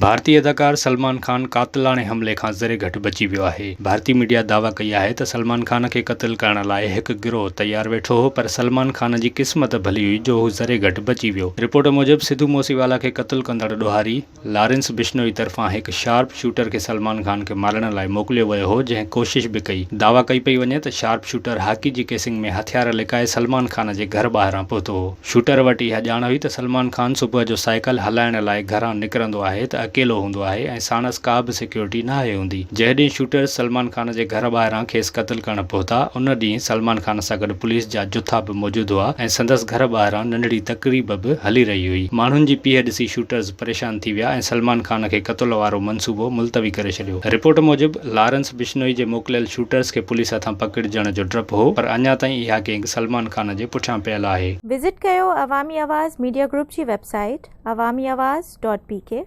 ڀارتي اداڪار سلمان خان قاتلاڻي حملي کان ذري گهٽ بچي ويو آهي. ڀارتي ميڊيا دعويٰ ڪئي آهي ته سلمان خان کي قتل ڪرڻ لاء هڪ گروهه تيار ويٺو هو پر سلمان خان جي قسمت ڀلي هئي جو هو ذري گهٽ بچي ويو. رپورٽ موجب سڌو موسيوالا کي قتل ڪندڙ ڏوهاري لارنس بشنوئي طرفان هڪ شارپ شوٽر کي سلمان خان کي مارڻ لاء موڪليو ويو هو جنهن ڪوشش به ڪئي. دعويٰ ڪئي پئي وڃي ته شارپ شوٽر هاڪي جي ڪيسنگ ۾ هٿيار لڪائي سلمان خان جي گهر ٻاهران پهتو هو. شوٽر وٽ اها ڄاڻ هئي ته سلمان خان صبح جو سائيڪل هلائڻ لاء گهران نڪرندو آهي ته اڪيلو هوندو آهي ۽ ساڻس ڪا به سيڪيورٽي ناهي هوندي. جنهن ڏينهن شوٽرز سلمان خان جي گهر ٻاهران کيس قتل ڪرڻ پهتا، ان ڏينهن سلمان خان سان گڏ پوليس جا جٿا به موجود هئا ۽ سندس گهر ٻاهران ننڍڙي تقريب به هلي رهي هئي. ماڻهن جي پيهه ڏسي شوٽرز پريشان ٿي ويا ۽ سلمان خان کي قتل وارو منصوبو ملتوي ڪري ڇڏيو. رپورٽ موجب، لارنس بشنوئي جي موڪليل شوٽرز کي پوليس هٿان پڪڙجڻ جو ڊپ هو پر اڃا تائين اها گينگ سلمان خان جي پٺيان پيل آهي. وزٽ ڪيو عوامي آواز ميڊيا گروپ جي website Awami Awaz dot P K.